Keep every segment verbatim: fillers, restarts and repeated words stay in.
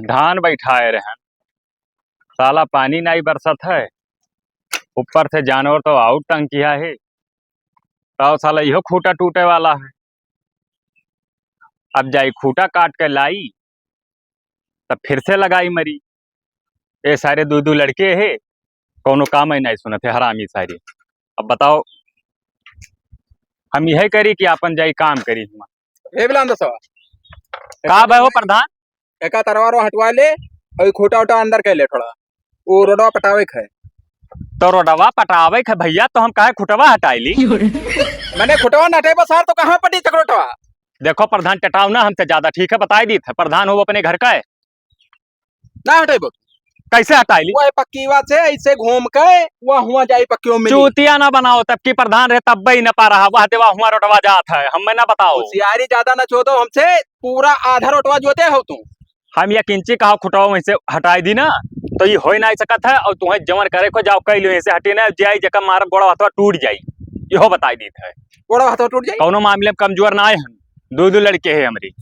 धान बैठाए रहन, साला पानी नाई बरसत है, ऊपर से जानवर तो आउर तंग किया है, तब साला इहो खूटा टूटे वाला है। अब जाई खूटा काट के लाई, तब फिर से लगाई मरी। ए सारे दुइ दुइ लड़के है, कौनो काम ही नाई सुनत है हरामी सारे। अब बताओ, हम यही करी कि आपन जाई काम करी हुआ। ए बिलांदो साहब, का भाई हो प्रधान? एका तरवारो हटवा ले, अउर खूटा उटा अंदर के ले थोड़ा, वो रोडवा पटावे के है। तो रोडवा पटावे के है भैया, तो हम काहे खुटवा हटाई ली? मने खुटवा न हटेबो सार, तो कहाँ पटी चकरोटवा? देखो प्रधान, टटाओ ना हमसे ज्यादा, ठीक है, बताई दीत है, प्रधान हो अपने घर का है। ना हटेबो। कैसे हटाई ली? वह पक्कीवा से ऐसे घूम के वह हुआ जाई पक्कीवा मिली। चूतिया ना बनाओ, तब की प्रधान रहे तब ही न पा रहा, वह देवा हुआ रोडवा जात है, हमें ना बताओ। होशियारी ज्यादा ना चोदो हमसे, पूरा आधा रोडवा जोते हो तू। हम एक इंची कहा खुटवा वहीं से हटाई दी ना, तो ये हो ही नहीं सकत है। और तुम्हें जवन करे को जाओ, कह लो, ऐसे हटी ना जाई, जका मारा गोड़ा हथवा टूट जाई, इहो बताई दीत है। गोड़ा हथवा टूट जाई? कौनो मामले में कमजोर ना आए हम, दो दो लड़के हैं हमरी।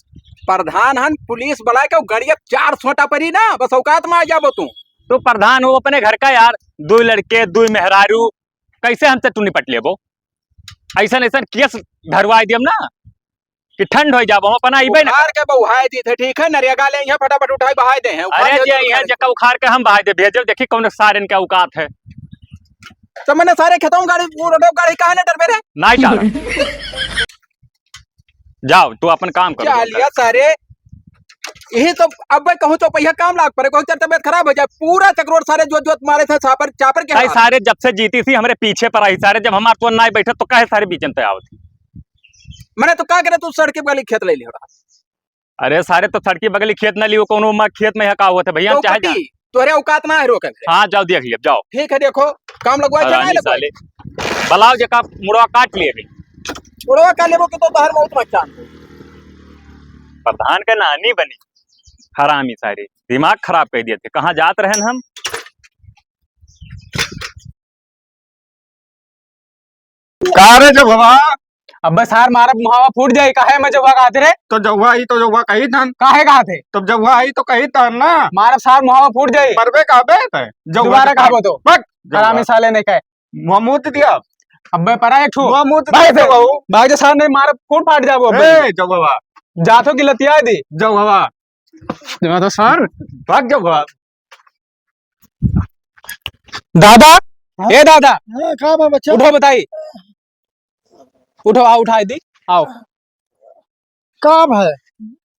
प्रधान हन, पुलिस बुलाए के गड़िया चार सोटा परी ना, बस औकात में आ जाबो तू। तो प्रधान हो अपने घर का यार, दो लड़के, दो मेहरारू, कैसे हमसे तू निपट लेबो? ऐसन ऐसन केस धरवाई दियम ना कि ठंड हो जाबो, हम अपना अइबे ना। उखाड़ के बउहाए दी थे, ठीक है, नरिया गाले यहाँ फटाफट उठाई बहाए दे हैं, उखाड़ अरे के जे उखाड़ यहाँ के। जका उखाड़ के हम बहाए दे, भेजो, देखी कौन सारे इनके औकात है। तो मैंने सारे खेतों में गाड़ी, वो रोडों गाड़ी काहे ना डरबे रे? नहीं डर। जाओ, तू अपन काम कर, जा जो लिया करे। सारे, यही तो अब मैं कहूँ तो पहिया काम लाग पड़े, कोई तेरी तबीयत खराब हो जाए, पूरा चकरोट सारे जोत जोत मारे थे, चापर, चापर के भाई हाथ। सारे जब से जीती थी, हमरे पीछे पर आई सारे, जब हमार तो नाई बैठे, तो काहे सारे बीच में ते आवत थी? मैंने तो का करे, तू सड़के बगली खेत ले लियो। अरे सारे, तो सड़की बगली खेत न लियो, कोनो मा खेत में यहाँ का होत है भैया, हम तो चाहे जा। पति, तोहरे औकात ना है रोके के। हाँ, जाओ देख लियो, जाओ। ठीक है, देखो, काम लगवा के ना हरामी लगवा। साले, बलाओ जेका मुड़वा काट लिए भी। मुड़वा का लेबो कि तो तोहर मौत मचान। प्रधान के नानी बनी, हरामी सारे, दिमाग खराब कर दिए थे। कहाँ जात रहन हम? का रे जौहवा? अबे सार मारब मुहावा फूट जाई, काहे मैं जौहवा कहत रे? तो जौहवा आई तो जौहवा कही थन। काहे कहत है? तो जौहवा आई तो कही थन ना। मारब सार मुहावा फूट जाई। परबे कहबे ते? जौहवा दोबारा के कहबो तो। बक, जौहवा। हरामी साले नहीं कहे। मुँह मूत दिया। अबे परा एक ठो। मुँह मूत भाग दिया से, जौहवा। भाग जा सार, नहीं मारब फूट फाट जाबो अबे। ए, जौहवा। जाथो की लतिया दी। जौहवा। जौहवा तो सार। भाग जौहवा। दादा, हाँ? ए दादा, हाँ, का बा बच्चा? उठो बताई। उठो, आओ, उठाई दी, आओ। का बा?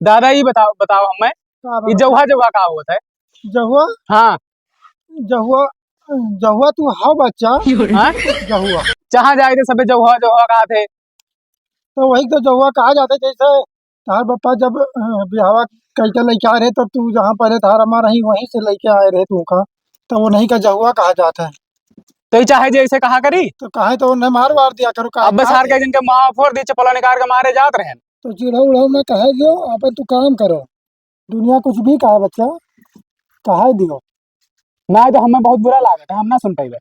दादा, ई बताओ, बताओ हमें, का बा ई बच्चा? जौहवा, जौहवा का होत है? जौहवा? हाँ। जौहवा, जौहवा तू हव बच्चा? हाँ? जौहवा। जहाँ जाए थे सबे जौहवा, जौहवा कहा थे। तो वही तो जौहवा कहा जाता है, जैसे तहार बप्पा जब, अ, बियाहवा कइके लइके आए रहे, तब तू जहाँ पहले तहार अम्मा रही, वहीं से लइके आए रहे तू का, तो वो नहीं का जहुआ कहा जात है। तो ई चाहे जैसे कहा करी। तो कहे तो उन्हें मार वार दिया करो, कहा अब था सार के कि जिनके माँ फोड़ दी, चपला निकाल के मारे जात रहे। तो चिढ़ो उढ़ो ना कहे जो, अपन तू काम करो, दुनिया कुछ भी कहे बच्चा, कहे दियो। नहीं तो हमें बहुत बुरा लागत है, हम ना सुन पाइबे।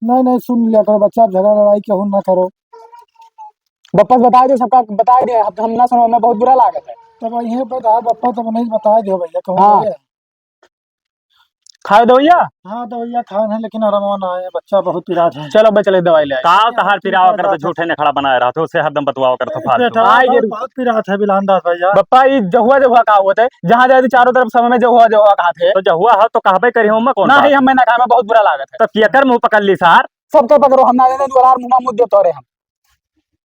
नहीं, नहीं, सुन लिया करो बच्चा, अब झगड़ा लड़ाई केहू ना करो। बप्पा से बताए दे, सबका बताए दे, अब हम ना सुनो, हमें बहुत बुरा लागत है। तब यहीं पर कहा बप्पा, तब नहीं बताए दे भैया, कहूँ हाँ। बोले। खाए दवैया? हाँ, दवैया खान है, लेकिन आराम ना आए, बच्चा बहुत पिरात है। चलो बे, चले दवाई ले आए। का तहार पिरावा करत, झूठे नखड़ा बनाए रहत हो, से हरदम बतवावा करत हो फालतू। पेटवा आई बहुत, गिर- बहुत पिरात है बिलान दास भैया। बप्पा, ई जहुआ, जहुआ का होत है? जहाँ जाए तो चारों तरफ सब हमें जहुआ, जहुआ कहा थे। तो जहुआ हो तो कहबे करी, हम कौन ना बात? ही, हमें ना खाए में बहुत बुरा लागत है। तो केकर मुंह पकड़ ली सार? सबके पकड़ो, हम ना जाने, द्वारा मुंह मुद्दे तोरे हम।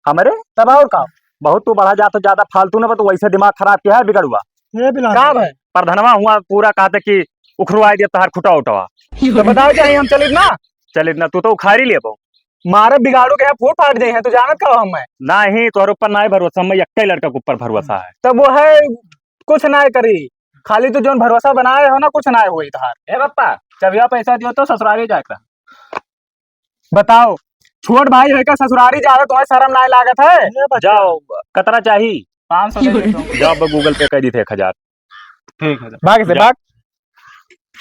हमरे? तब और का? बहुत तू बढ़ा जा तो ज्यादा फालतू ना, तो वैसे दिमाग खराब किया है बिगड़ुआ। ये बिलान का भाई? प्रधनवा हुआ पूरा कहते कि उखरुआ दिया तहार खुटा उठवा। तो बताओ चाहे हम चलित ना? चलित ना, तू तो उखारी लेबो। मारे बिगाड़ू के यहाँ फूट फाट जाए हैं, तू जानत का हो हमें? नाही, तोहरे ऊपर नाही भरोसा, हमें यक्के लड़का के ऊपर भरोसा है। तब वो है, कुछ नाही करी, खाली तू जोन भरोसा बनाए हो ना, कुछ नाही होई तहार। ए बप्पा, चबिया पैसा दियो तो ससुरारी जाए का। बताओ, छोट भाई होके ससुरारी जावे तो शर्म नाही लागत है? ए बच्चा। जाओ, कतरा चाही? पाँच सौ दे देता हूँ। जाओ, अब Google Pay कर दी थे एक हजार। ठीक है। भाग से जा। भाग।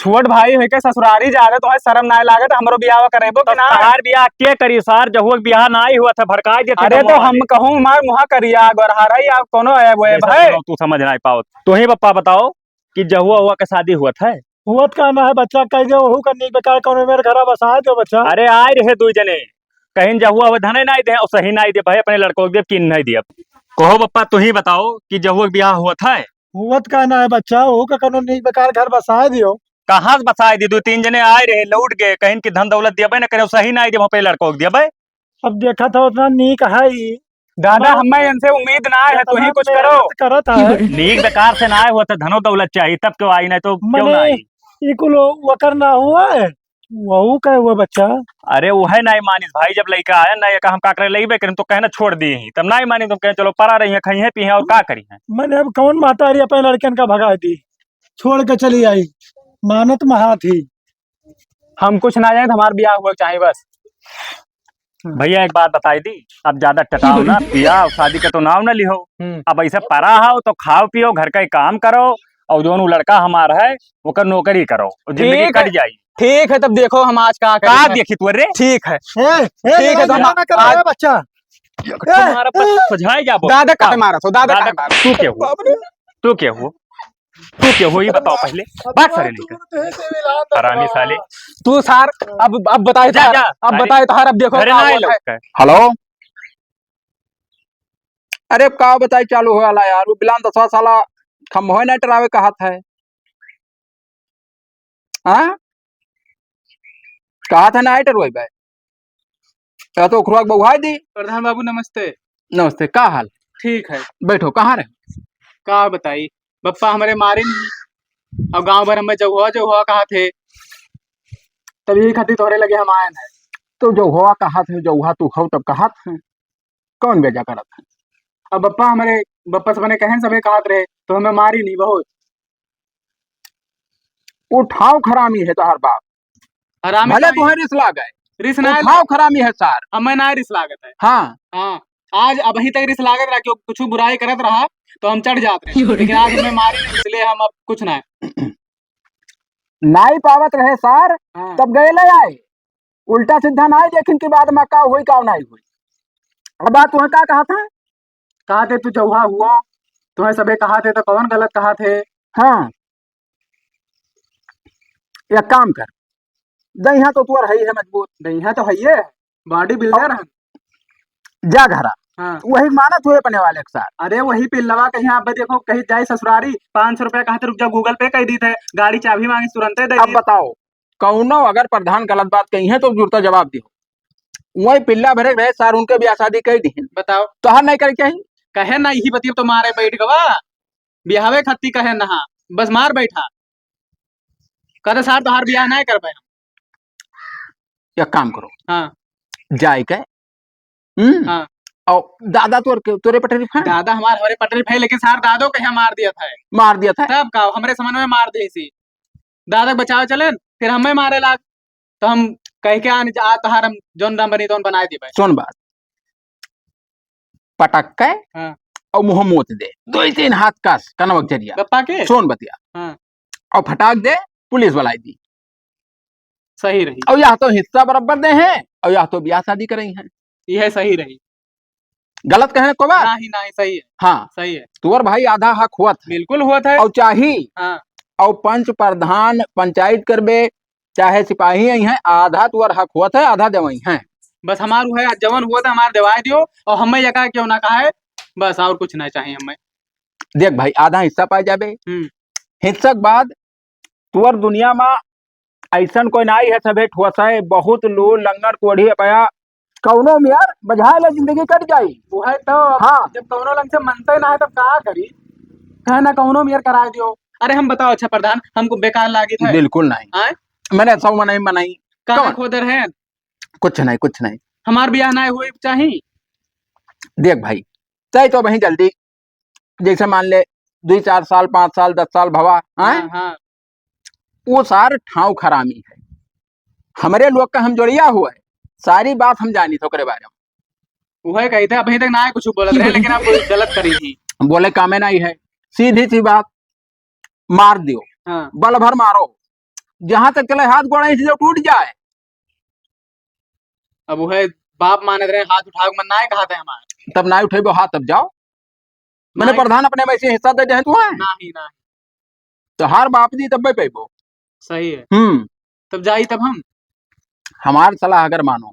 छोट भाई होके ससुरारी जावे तो शर्म नाही लागत, हमरो बियाह करेबो कि तो ना? तहार बियाह के करी सार, जहुआ के बियाह नाही हुआ था, भड़काई देते अरे तो हम कहूँ मार मुहा करिया गोरहारा या कोनो है वो है ये सब भाई। सुनो, तू समझ नाही पाओ। तू ही बप्पा बताओ, कि जहुआ हुआ के शादी हुआ था? हुआ तो कहना है बच्चा, कह दे वहू का नीक बेकार कौनो मेरे घरा बसाए दो बच्चा। अरे आए रहे दुइ जने, कहीं जहुआ हुआ धने नाई दे और सही नाई दे भाई, अपने लड़कों के दे कि नहीं दे। अब कहो बप्पा, तू ही बताओ कि जहुआ के ब्याह हुआ था? हुआ तो कहना है बच्चा, वहू का कौनो नीक बेकार घर बसाए दियो। कहाँ से बसाए दी? दुइ तीन जने आए रहे, लौट गए, कहीं कि धन दौलत देबे न करे, सही नाई दे अपने लड़कों के देबे। अब देखा था उतना नीक है ही। दादा, हमें इनसे उम्मीद ना है, तू ही कुछ करो। करत है। नीक बेकार से ना आए हुआ तो धनो दौलत चाहिए, तब क्यों आई, नहीं तो क्यों ना मने आई? ई कुल वकर ना हुआ है, वहू का हुआ बच्चा। अरे वह नहीं मानिस भाई, जब लइका आया ना, ये का हम का करे, लेबे करें तो कहना छोड़ दिए ही, तब नहीं मानी, तुम कहें चलो परा रही है, खाई है पी है और का करी है। मैंने अब कौन महतारी अपने लड़कन का भगा दी, छोड़ के चली आई, मानत महात ही। हम कुछ ना जाने, हमार ब्याह हुआ चाहे बस। भैया, एक बात बताई दी, अब ज्यादा टटाओ ना, ब्याह और शादी का तो नाव ना लिहो। हम्म। अब ऐसे परा हो तो खाओ पियो, घर का ही काम करो, और जौन उ लड़का हमार है, ओकर नौकरी करो, और जिंदगी ठीक कट है, जाई। ठीक है, तब देखो हम आज का का करें। देखी तू रे? ठीक है। ए, ए, ठीक है, लड़ाई तो हम झगड़ा ना करो, आज ए, बच्चा। तुम्हारा पति सुझाए जाबो। दादा का मारा तो, दादा का मारा। तू क्या हुआ? बाप रे। तू क्या हुआ? तू क्या हुआ, ये बताओ पहले। बात सारे नहीं कर। हरामी साले। तू सार, अब, अब बताए जा, तार, जा, अब सारे बताए तार, अब देखो घरे का ना आए हुआ लोग है। का। हेलो। अरे, अब का बताई, चालू हो वाला यार, वो बिलान दसवा साला खम्भो ना टरावे कहा था। हाँ? कहा था ना, आए टरवाई बाय। या तो उखरुआ के बउहाई दी। प्रधान बाबू, नमस्ते। नमस्ते, का हाल? ठीक है। बैठो, कहाँ रहे? का बताई, बप्पा हमरे मारे नहीं, और गांव भर हमें जौहवा जौहवा कहा थे, तब यही खातिर तोहरे लगे हम आए हैं। तो जौहवा कहा थे, जौहवा तू हो तब कहा थे, कौन बेजा करत है? अब बप्पा हमरे, बप्पा सबने कहन सबे कहत रहे, तो हमें मारी नहीं बहुत। उठाओ खरामी है तोहार बाप। हरामी भले नहीं। तुम्हें रिस लागे। रिस ना उठाओ खरामी है सार। हमें ना रिस लागत है। हाँ। हाँ। आज अबही तक रिस लागत रहा, क्यों कुछ बुराई करत रहा, तो हम चढ़ जात रहे। लेकिन आज हमें मारी नहीं, इसलिए हम अब कुछ ना। नाई पावत रहे सार, हाँ। तब गए ले आए। उल्टा सीधा नाई देखिन कि बाद में का होई, का नाई होई। अब बात तुम्हें का कहा था? कहा थे तू जौहवा हुआ, तुम्हें सबे कहा थे तो कौन गलत कहा थे? हाँ। एक काम कर, दहिया तो तुअर है ही है मजबूत। दहिया तो है ही है, body builder है। जा घरा। हाँ। वही मानत हुए अपने वाले के साथ। अरे वही पिल्लवा कहीं आप देखो, कहीं जाए ससुरारी, पाँच सौ रुपया कहा थे, रुक जाओ, Google Pay कर दी थे, गाड़ी चाबी मांगी, तुरंते दे अब दी। बताओ, कौनो अगर प्रधान गलत बात कही है तो जुड़ता जवाब दियो। वही पिल्ला भरे रहे सार, उनके ब्याह शादी कर दी। बताओ। तोहार नहीं करे के चाही? कहे ना, यही बतिया तो मारे बैठ गवा, बिहावे खाती कहे ना, बस मार बैठा। कहते सार तोहार ब्याह नहीं कर पाए। एक काम करो। हाँ। जाए के, हम्म? हाँ। और दादा तोर के, तोरे पटरी फा? दादा हमार, हमारे पटरी फा, लेकिन सार दादो कहे मार दिया था। मार दिया था? तब का, हमरे समझ में मार दे इसी। दादा के बचावे चलेन, फिर हमें मारे लाग। तो हम कह के आन, आ तहार हम जौन राम बनी तौन बनाए देबे। सुन बात, पटक के हाँ। और मुँह मोत दे, दो ही तीन हाथ कस कनवक जरिया। गप्पा के? सुन बतिया। हाँ। और फटाक दे, पुलिस बुलाई दी। सही रही। और यह तो हिस्सा बराबर दे हैं और यह तो ब्याह शादी करे हैं। यह सही रही। गलत कहे को बात? नहीं, नहीं, सही है। हाँ। सही है। तुअर भाई आधा हक हुआ था। बिल्कुल हुआ था। और चाही। हाँ। और पंच प्रधान पंचायत करबे, चाहे सिपाही आई हैं, आधा तुअर हक हुआ था, आधा देवई हैं। बस हमार हुआ है, जवन हुआ था हमार देवाई दियो, और हमें यका क्यों ना कहा है, बस और कुछ ना चाहिए हमें। देख भाई, आधा हिस्सा पाए जाबे। हम्म। हिस्सा के बाद तुअर दुनिया मा ऐसन कोई नाई है, सभे ठोस है, बहुत लूर, लंगड़, कोढ़ी, अपया, कौनो मियर बझाए ले जिंदगी कट जाई। वो है तो, हाँ। जब कौनो लंग से मनते ना है, तब का करी? कहे ना कौनो मियर कराए दियो। अरे हम बताओ, अच्छा प्रधान, हमको बेकार लागित है? बिल्कुल नहीं। आए? मैंने सौ मनाई, मनाई। कहाँ कौन? खोदर है? कुछ नहीं, कुछ नहीं। हमार ब्याह ना हुए चाही? देख भाई, चाहे तो वहीं जल्दी जैसे मान ले, दुई चार साल, पाँच साल, दस साल भवा, हैं? हाँ, हाँ। वो सार ठाव खरामी है। हमरे लोग का हम जोड़िया हुआ है, सारी बात हम जानी थे ओकरे बारे में। वह कहते अभी तक ना कुछ बोलत रहे, लेकिन आप गलत करी थी। बोले कामे नहीं है, सीधी सी बात, मार दियो। हाँ। बल भर मारो, जहाँ तक चले हाथ गोड़ ऐसे जो टूट जाए। अब वह बाप मानत रहे, हाथ उठाओ, मन ना कहा था हमारे। तब ना उठेबो हाथ, तब जाओ। मैंने नहीं। प्रधान अपने में से हिस्सा दे दे तू है? नहीं, नहीं। तोहार बाप दी तब्बे पैबो। सही है। हम्म। तब जाई तब हम? हमार सलाह अगर मानो,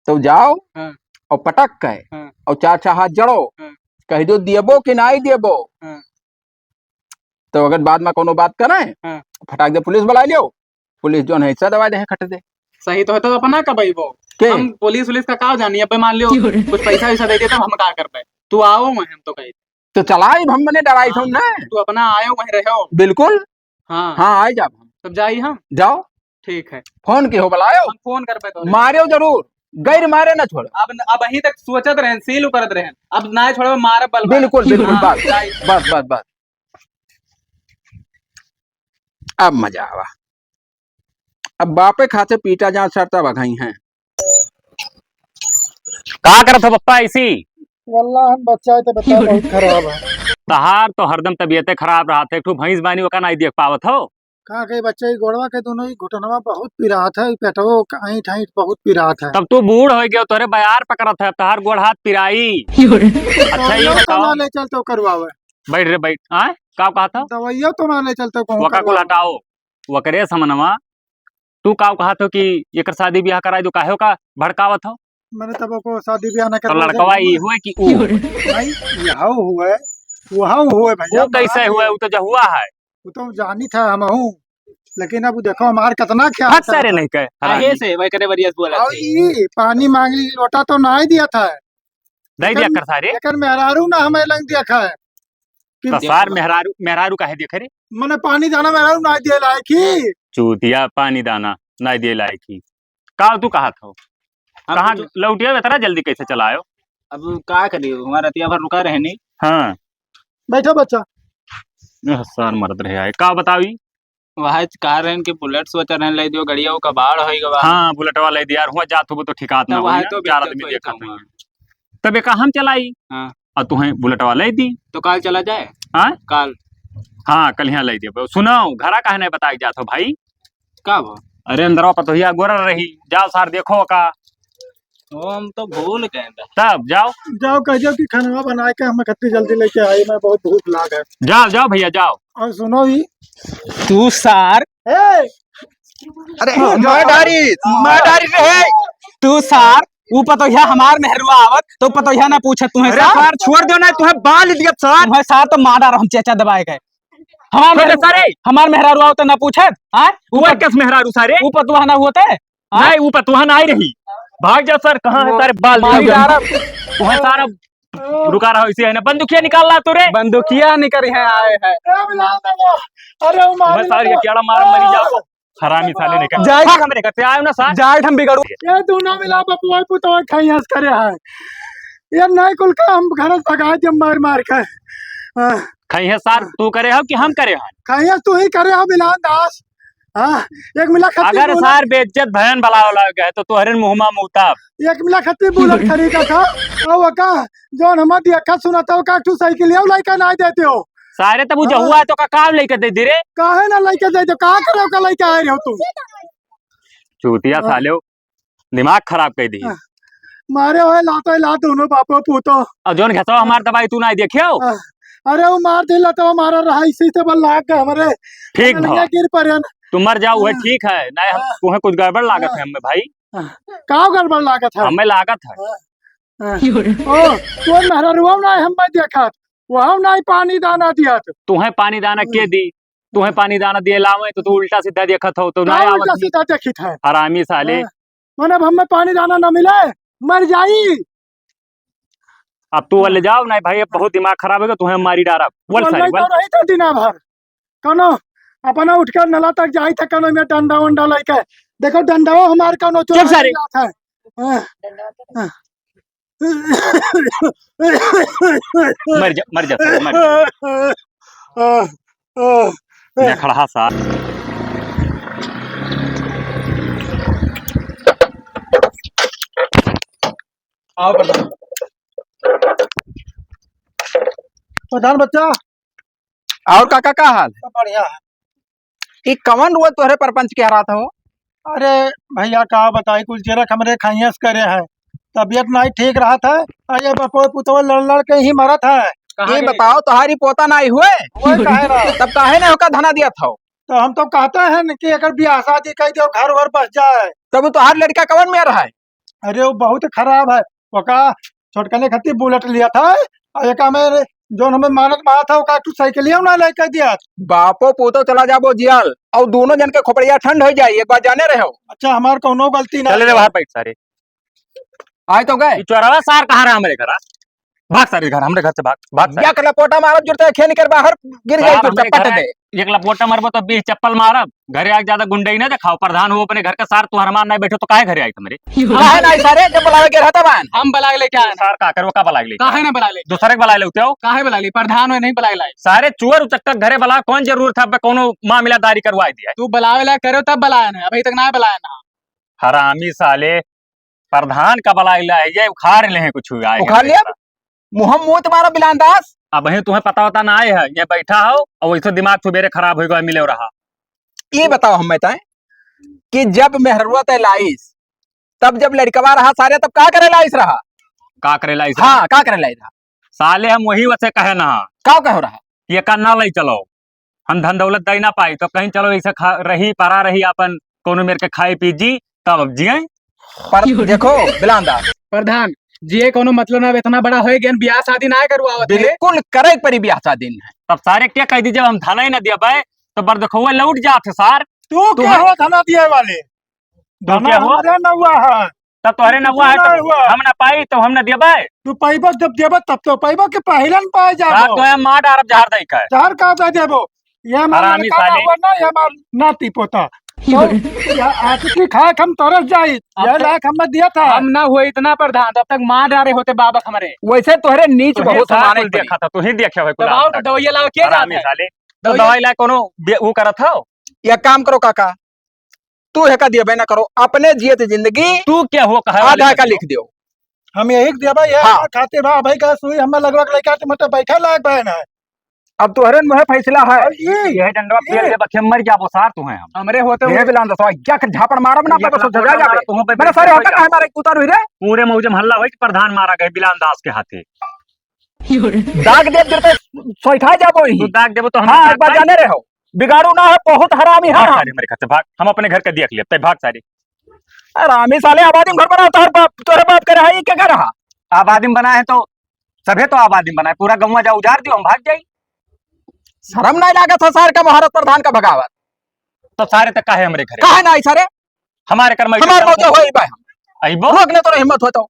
तो जाओ हाँ। और पटक के हाँ। और चार छह हाथ जड़ो, हाँ। कह दो, "दियबो कि नाई दियबो?" हाँ। तो अगर बाद में कोनो बात करे, हाँ। फटाक दे पुलिस बुला लियो, पुलिस जोन है, हिस्सा दवा दे, खट दे। सही तो है, तो अपना कब अइबो? के? हम पुलिस उलिस का का जानी, अबे मान लियो, कुछ पैसा वैसा दे दे, तब हम का करबे? तू आओ, मैं हम तो कही। तो चलाई, हम मने डराई हाँ, थोन ना। तू अपना आयो, वहीं रहो। बिल्कुल। हाँ। हाँ, आए जाब हम। तब जाई हम? जाओ। ठीक है। फोन के हो बुलायो? हम फोन करबे तो। मारेओ जरूर, गैर मारे ना छोड़। अब, अब अहीं तक सोचत रहन, सील उकरत रहन, अब ना छोड़बे, मारब बल। बिल्कुल, बिल्कुल, हाँ, बस, जाई। बस, बस, बस। अब मजा आवा। अब बापे खाते पीटा जा सर तब अघई हैं। का करत हो पप्पा ऐसी? वल्लाह हम बच्चा है तो बच्चा बहुत खराब है। तहार तो हरदम तबीयते खराब रहत है। एक ठो भैंस बानी ओका नाई देख पावत हो। का कही बच्चा, ई गोड़वा के दोनों ही घुटनवा बहुत पिरात है, ई पेटवो का ऐंठ ऐंठ बहुत पिरात है। तब तू बूढ़ हो गयो, तोरे बयार पकड़त है, अब तहार गोड़ हाथ पिराई। अच्छा, ये दवाइयो तो बताओ। ना ले चलते करवावे। बैठ रे, बैठ। आय? का कहत हो? दवाइयो तो ना ले चलते कहूँ वका कुल करवावे। हटाओ। वकरे समनवा, तू का कहत हो कि एकर शादी ब्याह कराई दो, काहे का भड़कावत हो? मैंने तब ओको शादी ब्याह ना तो करवावे लड़कवा जाने ई में। हुए कि ऊ हुए? भाई, यह हुए, वह हुए भैया, वो कैसे मार हुए? दिए। वो तो जहुआ है। वो तो जानी था हमहू, लेकिन अब देखो हमार कितना ख्याल हद सारे करता। नहीं कहे, काहे हरामी। से वही करे बरिया से बोला और थे। ई पानी मांग ली, लोटा तो ना ही दिया था। दे दिया लेकिन कर सारे। लेकिन मेहरारू ना हमें लंग दिया खाए। कि तो सार मेहरारू, मेहरारू काहे दिया खरे? मने पानी दाना मेहरारू ना दिए लायक ही। चूतिया, पानी दाना ना दिए लायक ही। का तू कहत हो? अब कहाँ तो लौटिया इतना जल्दी कैसे चला आयो? अब का करी, हमारा रतिया भर रुका रहनी। हाँ। बैठो बच्चा। यह सार मरद रहे आए। का बतावी? वह कह रहे हैं कि बुलेट सोच रहे हैं, ले दियो, गड़िया वो कबाड़ होई गवा। हाँ, बुलेटवा ले दिया, हुआ जात हो तो ठिकात ना तो वह होई, तो चार बेइज्जत आदमी होई देखत तो नहीं। तबे का हम चलाई? हाँ। और तुहें बुलेटवा ले दी। तो काल चला जाए? हाँ? काल। हाँ, कल यहाँ ले देबो। सुनाओ, घरा काहे नहीं बताई जात हो भाई? का भो? अरे अंदरवा पतोहिया गोरा रही, जाओ सार देखो का। ओ, हम तो भूल गए थे। तब जाओ। जाओ कह दो कि खाना बनाए के हमें खत्ती जल्दी लेके आई, मैं बहुत भूख लाग है। जाओ, जाओ भैया, जाओ। और सुनो भी। तू सार। ए! अरे, हाँ, मार डारी, मार डारी रे। तू सार, ऊ पतोहिया हमार मेहरुआ आवत, तो पतोहिया ना पूछत तुहें अरे सार। सार, छोड़ दो ना, तुहें बाल दिया सार। तुहें सार तो मार डार हम चेचा दबाए गए। हमार छोड़ दे मेहरु-, सारे। हमार मेहरारू आवत ना पूछत, हाँ? ऊ पत-, कस मेहरारू सारे? ऊ पतोहिया ना होते, हाँ? नहीं, ऊ पतोहिया ना आई रही। भाग जा सर, कहाँ है वो सारे बाल मारी दिया? डारा। तुहें सारा रुका रहो, इसी है ना, बंदूकिया निकाल ला तू रे। बंदूकिया निकल है, आए है। ए, मिलान दे दो। अरे, वो मार तुम्हें सारे दिया। ये केड़ा मार मरी जाओ। हरामी साले ने कहा। जाए भाग हमरे घर से, आयो ना सार। जाए हम बिगड़ू। ये दोनों मिला बपुआ पुतवा खाई हंस करे है। ये नहीं कुल का हम घर से भगा जब मार मार के। हाँ। खाई है सार, तू करे हो कि हम करे हो? खाई है तू ही करे हो, मिलान दास। हाँ, एक मिला खत्ती अगर बोला। सार बेइज्जत भयन बलावे लाग गए तो तोहरे मुँह मा मुताब। एक मिला खत्ती बोलत खरीदा था। अब का, जौन हमार देखा सुना था, का तू साइकिल या लइका ना देते हो? सारे तब हाँ। जहुआ है तो का काम लइका दे दे रे? काहे ना लइका दे दे? का करे का लइका आए रहो तू? चूतिया हाँ। साले हो। दिमाग खराब कर दी। हाँ। मारे होए लातो लात दोनों बापो पूतो। और जौन घसवा हमार दवाई तू ना देखियो। हाँ। अरे वो मार दिला तो हमारा रहा इसी से बल लाग गए हमरे। ठीक हमरे भा। लगे गिर पड़े न। तू मर जाओ, वह हाँ। ठीक है। नहीं, हम हाँ। तुम्हें कुछ गड़बड़ लागत हाँ। है हमें भाई। हाँ। का गड़बड़ लागत है? हमें लागत है। हाँ। हाँ। ओ, तो मेहररुआ ना हम मैं देखत। वो हम ना पानी दाना दिया तो। तुम्हें पानी दाना हाँ। के दी? तुम्हें पानी दाना दिए लावे तो तू उल्टा सीधा देखत हो, तो का ना आवत उल्टा ही। सीधा देखित है? हरामी साले। हाँ। मने अब हमें पानी दाना ना मिले, मर जाई। अब तू हाँ। ले जाओ, नहीं भाई, अब बहुत दिमाग खराब होगा, तुम्हें मारी डारा। बोल बोल साले, नहीं बोल। तो रही था दिना भर। कौनो अपना उठ के नला तक जाई था, कौनो में डंडा वंडा लेके। देखो डंडा हमार कौनो चुप चोरा सारे। ले जात है। हाँ। हाँ। मर जा, मर जा, मर जा। जा खड़ा सा। आओ प्रधान। प्रधान बच्चा। और काका, का हाल? सब बढ़िया है। ई कवन रोज तोहरे परपंच के हरात हो? अरे भैया, का बताई, कुल चेरक हमरे खाइयस करे है, तबियत नाई ठीक रहत है, आ ये बपोर पुतवा लड़ लड़ के ही मरत है। कहाँ ये गई? बताओ, तोहारी पोता नाई हुए? हुए काहे ना? तब काहे ना ओका धना दिया था? तो हम तो कहते हैं न कि एकर बियाह शादी कइ दियो, घर वर बस जाए। तब वो तोहार लड़का कवन में रहा है? अरे, वो बहुत खराब है। ओका छोटकने खातिर बुलेट लिया था, और एका में जौन हमें मानत मारा था, ओका तू साइकिलिया ना लेके दिया। बापो पूतो चला जाबो जियाल, और दोनों जन के खोपड़िया ठंड हो जाए, एक बार जाने रहो। अच्छा, हमार कौनो गलती ना चले रे है। बाहर बैठ सारे। आए तो गए। ई चोरवा सार कहाँ रहा हमरे घर, हाँ? भाग सारे घर, हमरे घर से भाग, भाग सारे। या कला पोटा मारब जुरते खेल कर बाहर गिर जाए सार, तो हमरे चप्पट घर दे। एक लपोटा मरबो तो बीस चप्पल मारब। घरे आके ज्यादा गुंडई ना दिखाओ। प्रधान हो अपने घर का सार, तू हरमान नहीं बैठो तो काहे घरे आई तुम्हारे? काहे नहीं सारे, जब बुलावे के रहता बान। हम बुला के लेके आए। सार का करो, का बुला के लेके काहे आए? ना बुला ले? दूसरे के बुला लेते हो। काहे बुला ले? प्रधान हो नहीं बुला ले। सारे चोर उचक्का घरे बुला, कौन जरूरत है अब कोनो मामला दारी करवा दिया? तू बुलावे ला करो तब बुलाया ना, अभी तक ना बुलाया ना। हरामी साले, प्रधान का बुला ले, ये उखाड़ ले हैं कुछ आए उखाड़ हैं लिया? मुँह मुँह तुम्हारा बिलान दास। अब ही तुम्हें पता होता ना आए है, ये बैठा हो और वैसे दिमाग सुबेरे खराब हो गया, मिले रहा। ये बताओ हम बताएं कि जब मेहरुआ तय लाइस, तब जब लड़कवा रहा सारे, तब का करे लाइस रहा? का करे लाइस रहा? हाँ, का करे लाइस रहा? साले हम वही वसे कहे ना। का कहो रहा? ये का ना लई चलो, हम धन दौलत दे ना पाई, तो कहीं चलो ऐसे खा रही, परा रही, अपन कोनो मेर के खाई पी जी, तब अब जिए। पर देखो, बिलांदा। प्रधान, जिए कोनो मतलब ना, इतना बड़ा होए गए, बियाह शादी ना करवावत है। बिल्कुल करे परी बियाह शादी नहीं। तब सारे क्या कह दीजिए, हम धन ही ना दिया भाई, तो बर देखो, वो लौट जात है सार। तू तू क्या है? हो धना दिए वाले? तू धना क्या हो? हमरे नौआ है। तब तोहरे तू नौआ है, ना तब हुआ। हम ना पाई, तो हम ना देबे। तू पाइबा जब देबा, तब तो पाइबा के पहले न पाए जाबो। सार तो है मार डारब जहर दई का। जहर का दे देबो? ये हमार हरामी लड़का ना साले। हुआ ना, ये हमार नाती पोता। तो या आदमी खाए हम तरस जाई। अब ये तो लायक हमें दिया था। हम ना हुए इतना प्रधान, तब तक मार डारे होते बाबक हमरे। वैसे तोहरे नीच तोहे बहुत सार माने कुल पड़ी। देखा था, तू ही देखे हुए कुल दवाओ आज तो तक। दवाइया लाओ, के हरामी जाता है? साले। तो दवाइया दवाई ला कोनो बे-, वो करत हो? या काम करो काका, तू हेका दिया बे ना करो, अपने जियत जिंदगी तू क्या हो कहे वाले आधा का बच्चों? लिख दियो। हम यही के देबा, ये हाँ। हमार खातिर बा, भाई का सुई हमें लगवा के लेके आते, मतलब बैठा लायक बा ना। अब तोहरे मुँहे फैसला है। और ये, यह डंडवा ये। पेल दे बखे मर जाबो सार तू है हम। हमरे होते ये हुए बिलान दसवा, क्या कर झापड़ मारब ना, ये पता सोचा जा जाबे। तू पे मैंने सारे बैठे होता हो। कहाँ मारे उतारू रे? पूरे मौजे में हल्ला होई कि प्रधान मारा गए बिलान दास के हाथे। दाग देब जब तक सोइठा जाबो ही। तू दाग देबो तो हम हाँ, दाग एक बार पाई। जाने रहो। बिगाड़ू ना है, बहुत हरामी है भाग हम। सारे मेरे घर से भाग, हम अपने घर के देख लेते, भाग सारे। हरामी साले, आबादी में घर बना, तोहर बाप, तोहरे बाप के रहा, ये क्या कर रहा? आबादी में बना है तो सभे तो आबादी में बना है, पूरा गौवा जा उजाड़ दियो, हम भाग जाई। शर्म नहीं लागत है सार का महाराज प्रधान का बगावत? तो सारे तक काहे हमरे घरे? काहे ना आई सारे? हमारे कर में हमार मौजा होई बा। अइबो? रोक ने तोरा हिम्मत हो तो।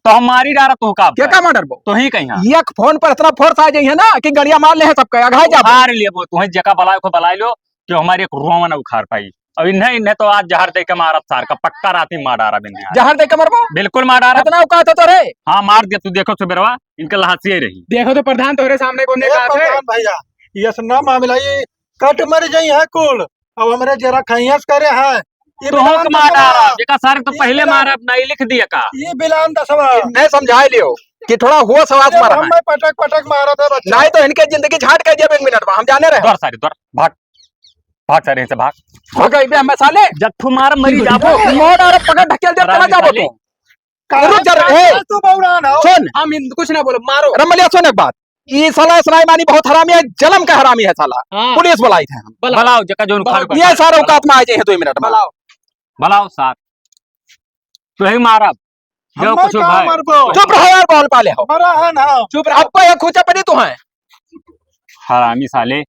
तो हम मारी डारा तू का के का मार डरबो? तो ही कहीं हाँ। एक फोन पर इतना फोर्स आ जाइए ना कि गड़िया मार ले हैं सबका, अघाई जाबो। मार लेबो, तुम्हें जेका बलाए को बलाए लो, कि हमारी एक रोवा ना उखाड़ पाई। अब इन्हें, इन्हें तो आज जहर दे के मारब सार का, पक्का राती मार डारा बिन्हें आज। जहर दे के मरबो? बिल्कुल मार डारा। इतना औकात हो तो रे? हाँ, मार दिया, तू देखो सुबेरवा, इनके लहासिए रही। देखो तो प्रधान तोहरे सामने को ए, नेता थे। प्रधान भैया, ये सब ना मामला, ये कट मर जाई है कुल। अब हमरे जरा खैयस करे है। ये तो बिलान हम मार दसवा। डारा, जेका सारे तो ये पहले बिलान मारा, अब नहीं लिख दिया का? ये बिलान दसवा। इन्हें समझा लियो कि थोड़ा होश हवास अरे पर हम है। मैं पटक पटक मारा था बच्चा। नहीं तो इनके जिंदगी झाट कर दिया एक मिनट में, हम जाने रहे। दौड़ सारे, दौड़, भाग, भाग सारे से भाग। भाग गई बे हम साले। जब तू मार मरी जाबो। मोड़ और पकड़ ढकेल दे, चला हरामी जाबो साले। तू। रुक जा रे, ए। तू बौरा ना हो। सुन। हम हिंद कुछ ना बोलो, मारो। रमलिया सुन एक बात, ई साला सुनाई मानी बहुत हरामी है, जलम का हरामी है साला। हाँ। पुलिस बुलाई थे हम। बुलाओ। बुलाओ, जेका जोन बहुत खाड़ ये सारा औकात में आ जाए दो मिनट में। बुलाओ। बुलाओ सार। तो ही मारब। जो हम कुछ का भाई। मरबो? चुप रहो यार, बॉल पाले हो। मरा है ना। चुप रहो। अब ये खुचा पड़ी तू है। हरामी साले।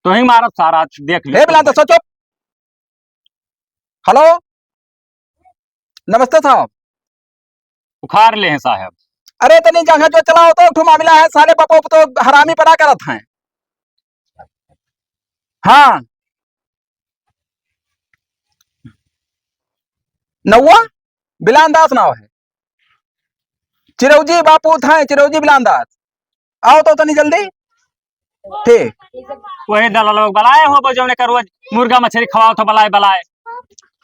तो ही मारब सारा, देख ले। हे बिलान दसो चुप। हेलो, नमस्ते साहब। उखाड़ ले हैं साहब। अरे तनी जगह जो चलाओ तो, एक ठो मामला है, साले बापो तो हरामी पना करत हैं। हाँ, नौवा बिलान दास नाव है, चिरौजी बापू थाए, चिरौजी बिलान दास। आओ तो तनी जल्दी। ठीक। वही दलाल लोग बलाए हो, जौने का रोज मुर्गा मछली खवाओ तो बलाए, बलाए।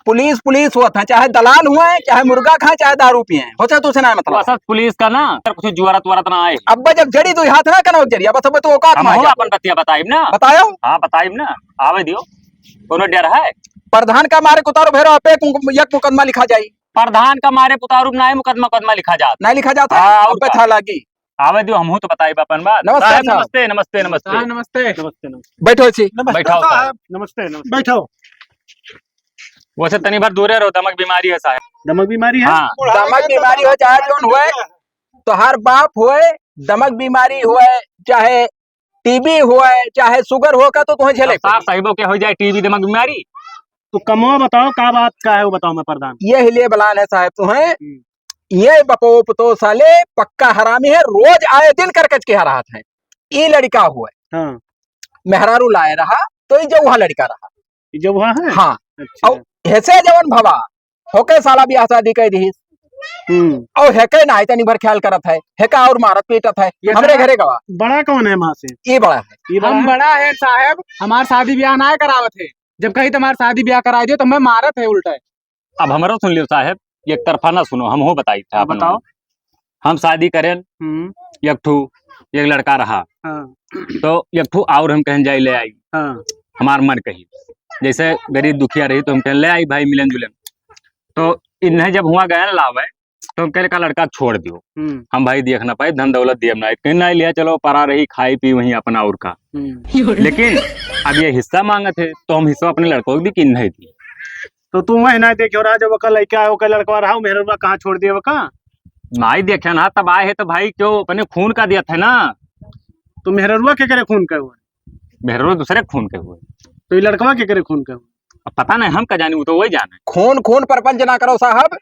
पुलिस, पुलिस होत है, चाहे दलाल हुए, चाहे मुर्गा खाए, चाहे दारू पिए, होते तो से ना मतलब। बस पुलिस का ना, कुछ जुआरत वरत ना आए। अब जब जड़ी दुई हाथ ना कनो जड़ी, अब सब तो औकात हम में आ हो जाओ। अपन बतिया बताइब ना। बताओ। हाँ, बताइब ना, आवे दियो। कोनो डर है? प्रधान का मारे कुतारो भैरव पे एक मुक-, एक मुकदमा लिखा जाई। प्रधान का मारे कुतारो ना है, मुकदमा, मुकदमा लिखा जात। नहीं लिखा जाता है? हाँ, और अबे का? था लागी। आवे दियो, हमहू तो बताई बा अपन बात। नमस्कार साहब, साहब। नमस्ते, नमस्ते, नमस्ते। हाँ, नमस्ते। नमस्ते, नमस्ते। बैठो छी। नमस्ते बैठाओ साहब। साहब। नमस्ते, नमस्ते। बैठो। वैसे तनी भर दूरे रहो, दमक बीमारी है साहब। दमक बीमारी है? हाँ। दमक बीमारी हो चाहे जौन हुए, तोहार बाप हुए, दमक बीमारी हुए, चाहे टीबी हुए, चाहे शुगर हुए, का तो तुम्हें झेले अब साहब पड़ी। साहिबो के हो जाए टीबी दमक बीमारी। तो कमवा बताओ, का बात का है वो बताओ मैं प्रधान। ये लिए बलान है साहब तुम्हें। हम्म। ये बपो पतो साले पक्का हरामी है, रोज आए दिन करकच के हरात है। ई लड़का हुए। हाँ। मेहरारू लाए रहा, तो ई जौहा लड़का रहा। ई जौहा है? हाँ। अच्छा। और हेसे जवन भवा, होके साला बियाह शादी कइ दिहिस। हम्म। और हेके ना तनी भर ख्याल करत है, हेका और मारत पीटत है। ये हमरे बड़ा, घरे गवा। बड़ा कौन है वहाँ से? ये बड़ा है। ये बड़ा हम है? बड़ा है साहब, हमार शादी ब्याह ना करावत है। जब कही तो हमार शादी ब्याह कराई दियो तो मैं मारत है उल्टा। अब हमरो सुन लियो साहब, एक तरफा ना सुनो, हम हो बताई था हाँ, अपन बताओ। मन। हम शादी करेन, हम्म। एक ठू, एक लड़का रहा। हाँ। तो एक ठू और हम कहन जाई ले आई। हाँ। हमार मन कही, जैसे गरीब दुखिया रही तो हम कहन ले आई भाई मिलन जुलन। तो इन्हें जब हुआ गए ना लावे, तो हम कहे का लड़का छोड़ दियो। हम्म। हम भाई देख ना पाई, धन दौलत दियब ना, कहीं ना लिया, चलो परा रही, खाई पी वहीं अपना और का। हम्म। लेकिन अब ये हिस्सा मांगत है, तो हम हिस्सा अपने लड़कों को दी कि नहीं दी। तो तू वही ना देखे रहा, जब ओकर लड़का, ओकर लड़का रहा, मेहरवा कहाँ छोड़ दिए ओका? नाई देखे ना, तब आए है तो भाई क्यों अपने खून का दिया था ना। तो मेहररुआ के करे खून का हुआ? मेहररुआ दूसरे खून के हुए। तो ये लड़कवा के करे खून का हुआ? अब पता नहीं, हम का जानी, वो तो वही जाने। खून, खून परपंच ना करो साहब,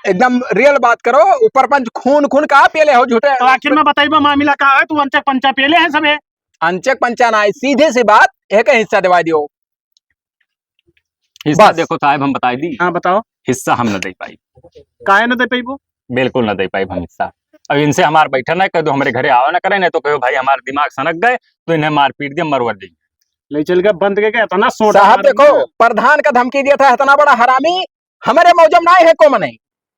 एकदम रियल बात करो। वो परपंच खून, खून का पियले हो झूठे? तो आखिर में बताइबा मामला का है, तू अंचक पंचा पियले है सबे? अंचक पंचा ना है, सीधी सी बात, एक हिस्सा दिवा दियो। हिस्सा बस। देखो साहब, हम बताई दी। हाँ, बताओ। हिस्सा हम न दे पाई। काहे न दे पाइबो? बिल्कुल न दे पाई हम हिस्सा। अब इनसे हमार बैठा ना, कह दो हमरे घरे आवा ना करे, नहीं तो कहो भाई हमार दिमाग सनक गए, तो इन्हें मार पीट दिया, मरवा दी। ले चल के बंद के, के इतना सोटा साहब मार देखो, दिया। प्रधान का धमकी दिया था, इतना बड़ा हरामी, हमारे मौजम ना है को मने,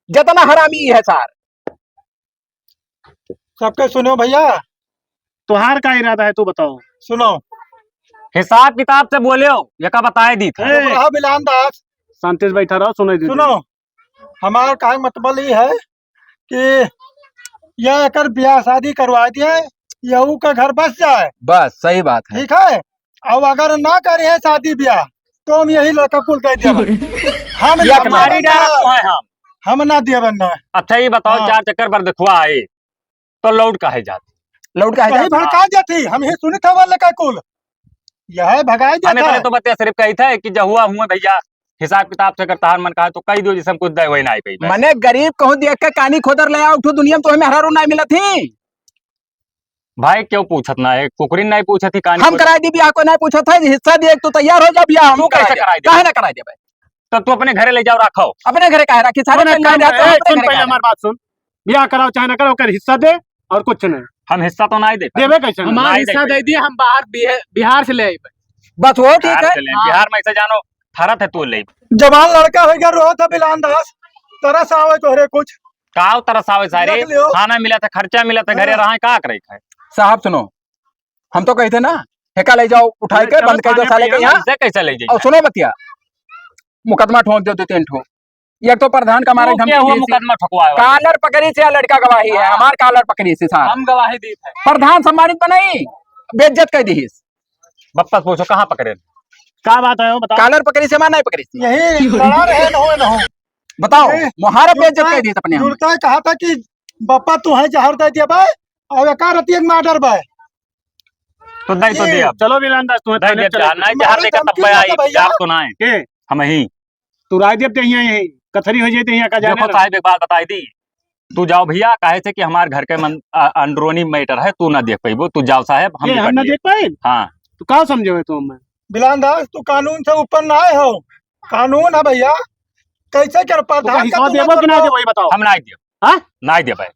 जितना हरामी है सार। सबके सुनो भैया। तोहार का इरादा है, तू बताओ। सुनो। हिसाब किताब से बोलियो, ये का बताए दी था। ए, चुप रहो बिलान दास। शांति से बैठा रहो, सुनाई दे। सुनो, हमार कहे के मतलब ई है कि या एकर ब्याह शादी करवा दिए, यहू का घर बस जाए। बस, सही बात है। ठीक है, अब अगर ना करे शादी ब्याह, तो हम यही लड़का कुल कह दिया। हम ये ना हमारी देबन डायरेक्ट ना। है हम। हम ना देबन ना। अच्छा, ये बताओ, हाँ। चार चक्कर पर देखुआ आई, तो लौट काहे जात? लौट काहे कहीं जात? भड़का जाती, हम ही सुनी था वाले का कुल। यह भगाई हमें जाता पहले है। तो बतिया सिर्फ कही था कि जहुआ हुआ भैया, हिसाब किताब से अगर तहार मन कहा तो कही दियो, जिसम कुछ दे वही ना आई पाई बस। मने गरीब कहूँ देख के कानी खोदर ले आओ, उठो दुनिया में तो हमें हरारू ना मिला थी। भाई क्यों पूछत ना है? कुकरी नहीं पूछत ही, कानी हम खोदर। कराई दी ब्याह, को नहीं पूछत है, हिस्सा दिए, तू तैयार हो जा ब्याह, हम तू कैसे कराई दे। कराई दे? काहे ना कराई दे भाई? तो तू अपने घरे ले जाओ, रखो। अपने घरे काहे रखी? सारे अपने पहले काम जाते हैं, ए, अपने सुन घरे पहले काहे हमारी बात सुन। ब्याह कराओ चाहे ना कराओ, ओकर हिस्सा दे और कुछ नहीं। हम हिस्सा तो नहीं दे पाए। देबे कैसे नहीं? हमार नहीं हिस्सा पाए। दे दिए, हम बाहर बिहे-, बिहार से ले आए। बस वो ठीक बिहार है। से ले, हाँ। बिहार में ऐसे जानो, फरत है तू ले। जवान लड़का हो गया, रोत है बिलान दास, तरस आवे तोहरे कुछ। का तरस आवे सारे? देख लियो। खाना मिला था, खर्चा मिला था, घरे हाँ। रहा, का करे खाए? साहब सुनो, हम तो कहते ना, हेका ले जाओ, उठाई अरे के चलो बंद कर दो थाने साले पे के यहाँ। ऐसे कैसे ले जाइए? और सुनो बतिया, मुकदमा ठोंक दो दो तीन ठो। एक तो प्रधान का मारे वो धमकी क्या हुआ दी थी। मुकदमा ठोकवाए वाला? कालर पकड़ी से लड़का गवाही है, हाँ। हमार कालर पकड़ी से साहब। हम गवाही दी थे। प्रधान सम्मानित बनाई, बेइज्जत कर दी। बप्पा से पूछो कहाँ पकड़े? का बात है वो बताओ। कालर पकड़ी से मार नहीं पकड़ी से। यही लड़ा रहे न हो न हो। बताओ, ए, मुहारा बेइज्जत कर दी अपने हम। जुड़ता है, कहा था कि बप्पा तू है जहर दे दिया भाई, और एका रतिया के मर्डर भाई। तो दे तो ये दे अब। चलो बिलान दास, तुम्हें दे थाने दे चलो। जहर, नहीं जहर मारे देकर तब धमकी पे आई, देता भैया। आप तो ना आए। के? हम ही। तू राय देते ही यही कथरी हो जाते ही का जाने देखो रहो। साहब, एक बात बताई दी, तू जाओ भैया, काहे से कि हमार घर के मन-, अ, अंदरूनी मैटर है, तू ना देख पाइबो, तू जाओ साहब, हम ये हम निपट ना लिए। देख पाए? हाँ। तो का समझे हो तुम हमें? बिलान दास, तू कानून से ऊपर ना आए हो, कानून है भैया, कैसे कर तो प्रधान का हिस्सा तू ना देबो कि ना करबो? देबो, ये बताओ। हम ना देब। हाँ? ना देबे।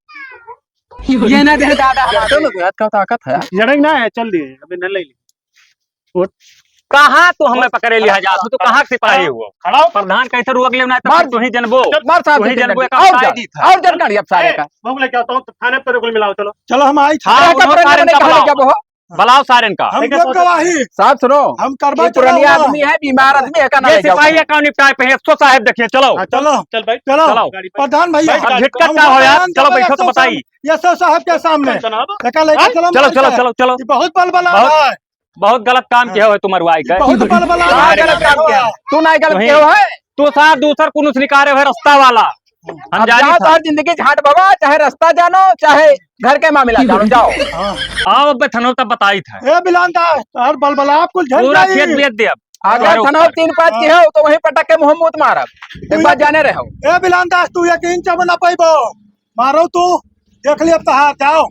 ये ना दे दादा, हमारे में गुजरात का ताकत है। जड़ेंग ना है, चल दिए, अबे न ले ली। उठ। कहाँ तू हमें पकड़े लिया जा? तू तो कहाँ के सिपाही हुआ? खड़ा हो। प्रधान कैसे रोक लेना है, तब मार। तू ही जनबो। मार साहब, तू ही दो तीन जनबो, डंडी। एक और आदमी जन, दी था। और जन काढ़ी अब सारे ए, का। बहू लेके आओ, तो थाने पे रुक मिलाओ, चलो। चलो, हम आई। हाँ, अरे, उन्होंने कपड़ा कारण नहीं का निकाले बुलाओ। क्या वो? बुलाओ सारेन का। हम देब गवाही। साहब सुनो, हम करबा ये पुरानी चुनाव। आदमी है, बीमार आदमी है, का ना ये ले जाओ। सिपाही है, कौन निपटाए पे है? सो साहब देखिए, चलो। हाँ, चलो। चल भाई, चलो। चलो। गाड़ी पे। प्रधान भैया, बैठ, झिटकत का हो यार? चलो, बैठो तो बताई। ये सो साहब के सामने। चलो, चलो, हाँ? चलो, चलो, चलो, चलो। ये बहुत बलबला बहुत, है। बहुत गलत काम किया हो तुम अरुआई का। बहुत बलबला है। हाँ, गलत काम किया। तू ना गलत वही। किया हो है। तू साथ दूसर कुनुस निकारे है रास्ता वाला। हम अब जानी जाओ, था। तोहर जिंदगी झांट बाबा, चाहे रास्ता जानो, चाहे घर के मामला जानो, जाओ। हाँ। आओ, अब थनो तब बताई था। ए बिलान दास, तोहर बलबला कुल झड़ पूरा जाई। खेत बेच दे अब। अगर अरे थनो तीन पाँच की हो, तो वहीं पटक के मुंह मूत मारब। एक बार जाने रहो। ए बिलान दास, तू एक इंच अब ना पाइबो। मारो तू, देख लिया तहार, जाओ।